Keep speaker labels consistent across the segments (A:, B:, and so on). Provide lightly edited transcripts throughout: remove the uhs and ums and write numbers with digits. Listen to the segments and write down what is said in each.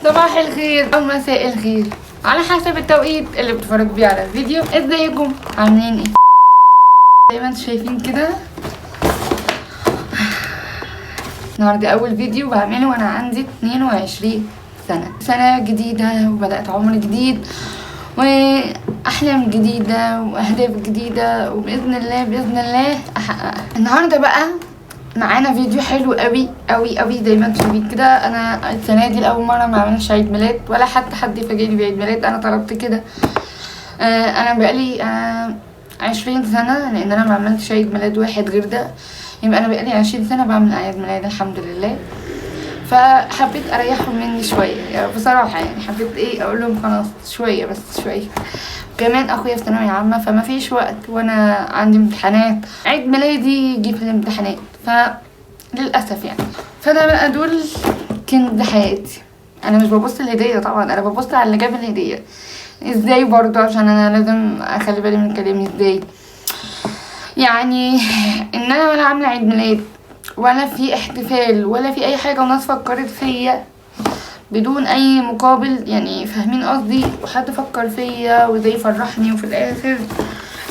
A: صباح الخير او مساء الخير على حسب التوقيت اللي بتتفرجوا بيه على الفيديو. ازيكم عاملين ايه؟ زي ما انتم شايفين كده النهارده اول فيديو بعمله وانا عندي 22 سنة، سنة جديدة وبدات عمر جديد واحلام جديدة واهداف جديدة، وباذن الله باذن الله احققها. النهارده بقى معانا فيديو حلو قوي قوي قوي زي ما انتم شايفين كده. انا السنة دي لاول مرة ما عملتش عيد ميلاد ولا حتى حد يفاجئني بعيد ميلاد، انا طلبت كده. انا بقالي 20 سنة لان انا ما عملتش عيد ميلاد واحد غير ده، يبقى انا بقالي 20 سنة بعمل اعياد ميلاد الحمد لله. فحبيت اريحهم مني شوية يعني بصراحة، يعني حبيت ايه اقول لهم خلاص شوية بس شوية. كمان اخويا في ثانوية عامة فما فيش وقت، وانا عندي امتحانات، عيد ميلادي يجي في الامتحانات فللاسف يعني. فانا بقى دول كنز حياتي. انا مش ببص الهدية طبعا، انا ببص على اللي جاب الهدية ازاي برضو، عشان انا لازم اخلي بالي من كلامي ازاي. يعني ان انا ولا عامله عيد ميلاد ولا في احتفال ولا في اي حاجة، وناس فكرت فيا بدون اي مقابل، يعني فاهمين قصدي؟ وحد فكر فيا وازاي فرحني، وفي الاخر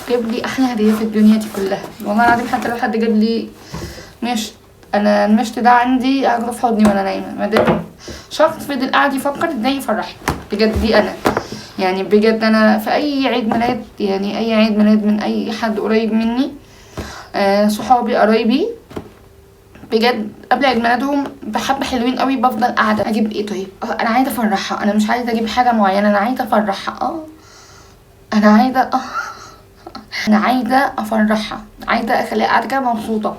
A: جاب لي احلى هديه في الدنيا دي كلها والله العظيم. حتى لو حد جاب لي مشط، انا المشط ده عندي اخده في حضني وانا نايمة، ما دام شخص فضل قاعد يفكر ازاي يفرحني بجد. دي انا يعني بجد انا في اي عيد ميلاد، يعني اي عيد ميلاد من اي حد قريب مني، صحابي قرايبي، بجد قبل عيد ميلادهم بحبه حلوين قوي بفضل قاعدة اجيب ايه طيب، انا عايزه افرحها، انا مش عايزه اجيب حاجة معينة، انا عايزه افرحها، انا عايزه انا عايزه افرحها، عايزه اخليها قاعدة كده مبسوطة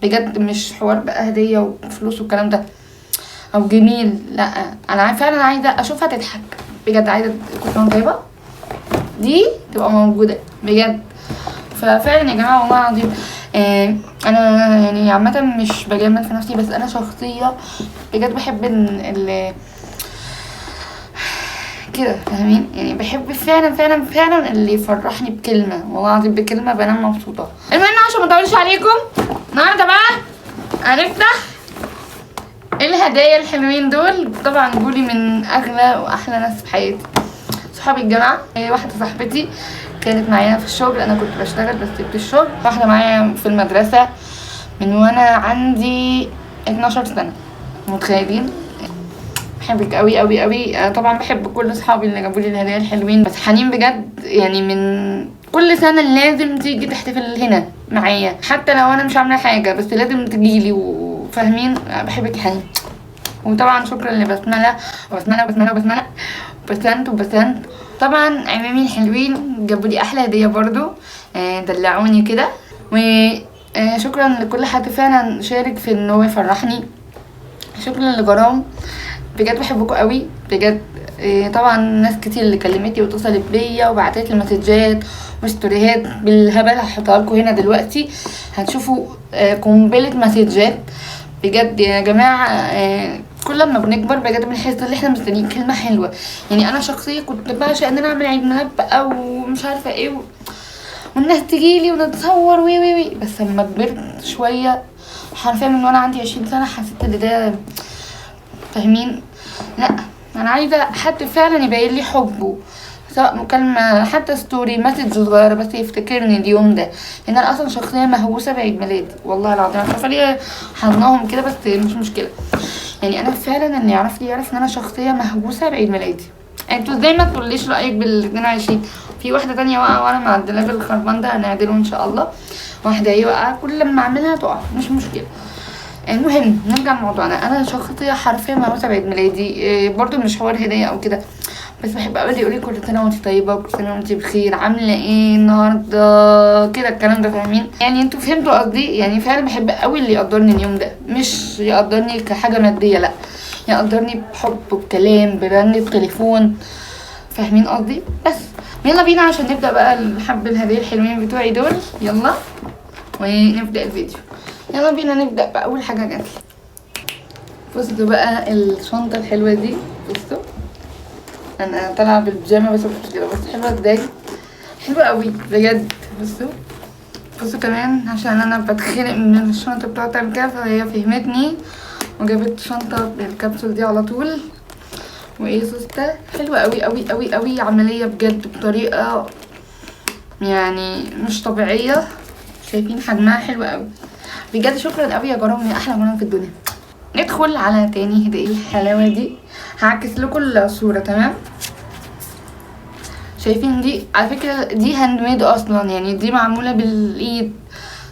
A: بجد. مش حوار بقى هديه وفلوس والكلام ده او جميل، لا انا فعلا عايزه اشوفها تضحك بجد، عايزه كنت طيبة دي تبقى موجودة بجد. ففعلا يا جماعة والله العظيم انا يعني عامة مش بجامل في نفسي، بس انا شخصية بجد بحب ال كده فاهمين؟ يعني بحب فعلا فعلا فعلا اللي يفرحني بكلمه، والله العظيم بكلمه بنام مبسوطة. المهم عشان ما اطولش عليكم، النهارده بقى هنفتح الهدايا الحلوين دول. طبعا جولي من اغلى واحلى ناس في حياتي، صحابي الجامعة. واحدة صاحبتي كانت معايا في الشغل، انا كنت بشتغل بس سبت الشغل. واحدة معايا في المدرسة من وانا عندي 12 سنة، متخيلين؟ بحبك قوي قوي قوي. انا طبعا بحب كل اصحابي اللي جابوا لي الهدايا الحلوين، بس حنين بجد يعني من كل سنة لازم تيجي تحتفل هنا معايا، حتى لو انا مش عامله حاجة بس لازم تجيلي، وفاهمين؟ بحبك يا حنين. وطبعا شكرا لبسمله وبسمله وبسمله وبسمله وبسنت وبسنت. طبعا عمامي الحلوين جابوا لي احلى هديه برضو، دلعوني كده. وشكرا لكل حد فعلا شارك في ان هو يفرحني. شكرا لجرام بجد بحبكم قوي بجد. طبعا ناس كتير اللي كلمتني واتصلت بيا وبعتت لي مسجات وستوريهات بالهبل، هحطها لكم هنا دلوقتي هتشوفوا قنبلة مسجات بجد يا جماعة. كل ما بنكبر بجد بنحس ان احنا مستنيين كلمة حلوة. يعني انا شخصيا كنت بعشق ان انا اعمل عيد ميلاد بقى ومش عارفه ايه والناس تجيلي ونتصور وي وي وي، بس لما كبرت شوية حرفيا من وانا عندي 20 سنة حسيت ان ده فاهمين؟ لا انا عايزه حد فعلا يبين لي حبه، سواء مكالمة حتى story message صغيرة بس يفتكرني اليوم ده، لان انا اصلا شخصية مهووسه بعيد ميلادي والله العظيم. عارفه ليه حضناهم كده بس مش مشكلة. يعني انا فعلا اللي يعرفني يعرف ان انا شخصية مهووسه بعيد ميلادي. انتوا ازاي ما تقوليش رايك بال 22؟ في واحدة تانية واقعه وانا مع الدولاب الخربان ده هنعدله ان شاء الله. واحدة ايه واقعه كل لما اعملها تقع مش مشكلة. المهم نرجع لموضوعنا. انا شخصية حرفيا مهووسه بعيد ميلادي، برضو مش حوار هديه او كده، بس بحب قوي اللي يقولي كل سنة وانت طيبة وكل سنة وانت بخير، عامله ايه النهارده كده الكلام ده فاهمين؟ يعني انتوا فهمتوا قصدي. يعني فعلا بحب قوي اللي يقدرني اليوم ده، مش يقدرني كحاجة مادية، لا يقدرني بحب بكلام برن بتليفون، فاهمين قصدي؟ بس يلا بينا عشان نبدا بقى الحب الهدايا الحلوين بتوعي دول. يلا ونبدا الفيديو. يلا بينا نبدا باول حاجة جات لي. بصوا بقى الشنطة الحلوة دي، بصوا انا طالعه بالبيجامه بس مش كده، بس حلوة ازاي، حلوة قوي بجد. بصوا بصوا كمان عشان انا بتخنق من الشنطة بتاعتي تعمل كده، فهي فهمتني وجابت شنطه بالكبسول دي على طول. وايه سوستة حلوة قوي قوي قوي قوي، عملية بجد بطريقة يعني مش طبيعية. شايفين حجمها حلو قوي بجد. شكرا قوي يا جرام، يا احلى جرام في الدنيا. ندخل على تاني هدية. الحلاوة دي هعكس لكم الصورة، تمام؟ شايفين دي؟ على فكرة دي handmade اصلا، يعني دي معمولة بالايد،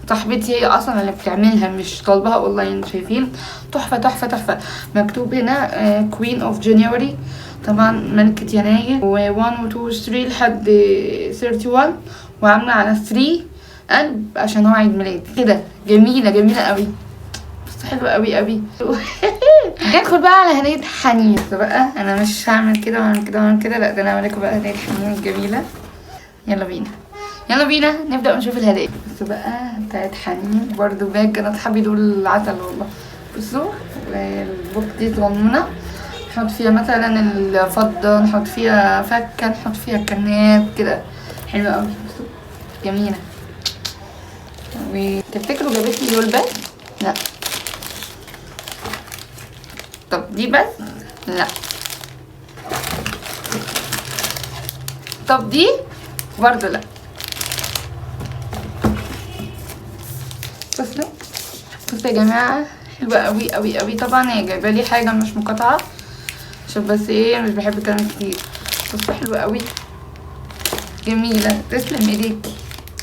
A: صاحبتي هي اصلا اللي بتعملها، مش طالبها اونلاين. شايفين؟ تحفة تحفة تحفة. مكتوب هنا queen of January، طبعا ملكة يناير، و 1 و 2 و 3 لحد 31، وعاملة على 3 قلب عشان هو عيد ميلاد كده. جميلة جميلة قوي، بس حلوة قوي قوي. ندخل بقى على هدية حنين بقى. انا مش هعمل كده وهعمل كده وهعمل كده، لا ده انا هعمل لكم بقى هدية حنين الجميلة. يلا بينا يلا بينا نبدأ ونشوف الهدايا. بصوا بقى بتاعت حنين برضو bag، انا اصحابي دول عسل والله. بصوا ال book دي صغنونة، نحط فيها مثلا الفضة، نحط فيها فكة، نحط فيها كنات كده، حلوة قوي. بصوا جميلة. وتفتكروا جابت لي دول بس؟ لا. طب دي بس؟ لا. طب دي برضو لا. بصوا بصوا يا جماعة حلوة قوي قوي قوي. طبعا هي جايبه لي حاجة مش مقاطعة عشان بس ايه، مش بحب الكلام كتير. بصوا حلوة قوي جميلة. تسلم ايديكي،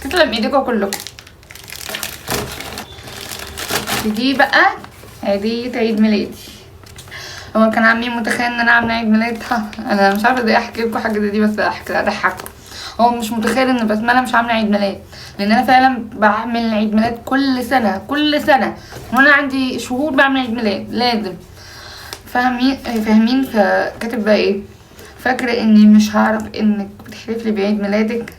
A: تسلم ايديكم كلكم. دي بقى هدية عيد ميلادي. هو كان عمي متخيل ان انا عامله عيد ميلاد، انا مش عارفه ازاي احكي لكم حاجة زي دي، بس احكي اضحككم. هو مش متخيل ان بسملة مش عامله عيد ميلاد، لان انا فعلا بعمل عيد ميلاد كل سنة كل سنة، وانا عندي شهور بعمل عيد ميلاد لازم. فاهمين فاهمين. فكاتب بقى ايه، فاكره اني مش هعرف انك بتحتفلي بعيد ميلادك.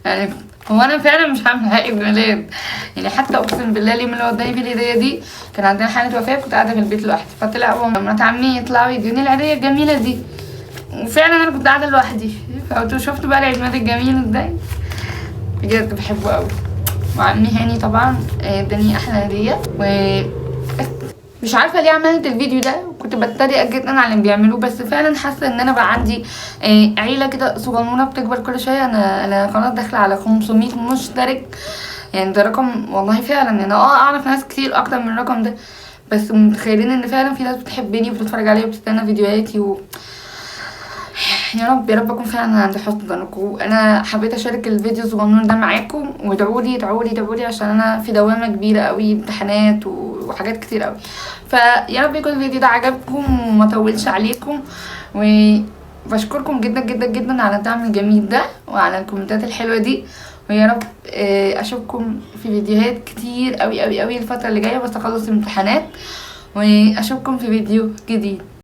A: يعني هو انا فعلا مش عامله عيد ميلاد، يعني حتى اقسم بالله اليوم اللي هو اداني فيه الهدية دي كان عندنا حاله وفاه، كنت قاعدة في البيت لوحدي، فطلع هو ومرات عمي يطلعوا يدوني الهدية الجميلة دي، وفعلا انا كنت قاعدة لوحدي. فقلت شفتوا بقى العيد ميلاد الجميل ازاي، بجد بحبه قوي. وعمي هاني طبعا اداني احلى هديه. و مش عارفه ليه عملت الفيديو ده، كنت بتريق جدا على اللي بيعملوه، بس فعلا حاسه ان انا بقى عندي عيله كده صغنونه بتكبر كل شوية. انا خلاص داخله على 500 مشترك، يعني ده رقم والله فعلا. انا اعرف ناس كتير اكتر من الرقم ده، بس متخيلين ان فعلا في ناس بتحبني وبتتفرج عليا وبتستنى فيديوهاتي يا رب يا رب اكون فعلا عند حسن ظنكم. انا حبيت اشارك الفيديو الصغنون ده معاكم، وادعوا لي ادعوا لي ادعوا لي عشان انا في دوامه كبيرة قوي، امتحانات وحاجات كتير قوي. فيا رب يكون الفيديو ده عجبكم وما طولش عليكم، وبشكركم جدا جدا جدا على الدعم الجميل ده وعلى الكومنتات الحلوة دي. ويا رب اشوفكم في فيديوهات كتير قوي قوي قوي الفترة اللي جاية، بس اخلص الامتحانات، واشوفكم في فيديو جديد.